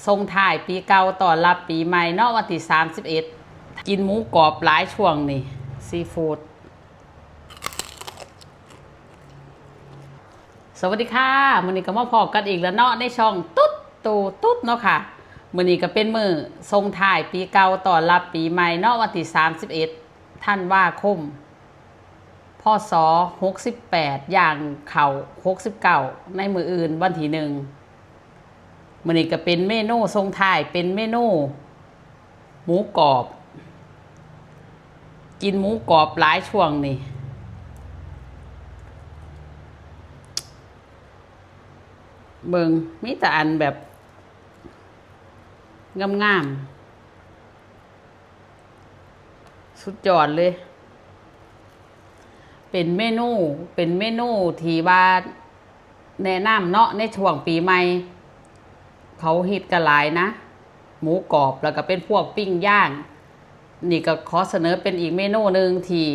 ສົ່ງທ້າຍປີເກົ່າຕ້ອນຮັບປີໃໝ່ເນາະ ວັນທີສາມສິບເອັດ ກິນໝູກອບຫຼາຍຊ່ວງນີ້ ຊີຟູດ. ສະຫວັດດີຄ່ະ ມື້ນີ້ກໍມາພໍ້ກັນອີກແລ້ວເນາະ ໃນຊ່ອງຕຸດໂຕຕຸດເນາະຄ່ະ. ມື້ນີ້ກໍເປັນມື້ສົ່ງທ້າຍປີເກົ່າຕ້ອນຮັບປີໃໝ່ເນາະ ວັນທີສາມສິບເອັດ ທັນວາຄົມ ພ.ສ. ຫົກສິບແປດ ຢ່າງເຂົ້າຫົກສິບເກົ້າ ໃນມື້ອື່ນວັນທີໜຶ່ງ. ມື້ນີ້ກໍເປັນເມນູສົ່ງທ້າຍ ເປັນເມນູໝູກອບ ກິນໝູກອບຫຼາຍຊ່ວງນີ້ ເບິ່ງ ມີແຕ່ອັນແບບງາມໆ ສຸດຍອດເລີຍ. ເປັນເມນູ ເປັນເມນູທີ່ວ່າແນະນຳເນາະ ໃນຊ່ວງປີໃໝ່ ເຂົາຮິດກັນຫຼາຍນະ ໝູກອບ ແລ້ວກໍເປັນພວກປີ້ງຍ່າງ. ນີ້ກໍຂໍສະເໜີເປັນອີກເມນູໜຶ່ງທີ່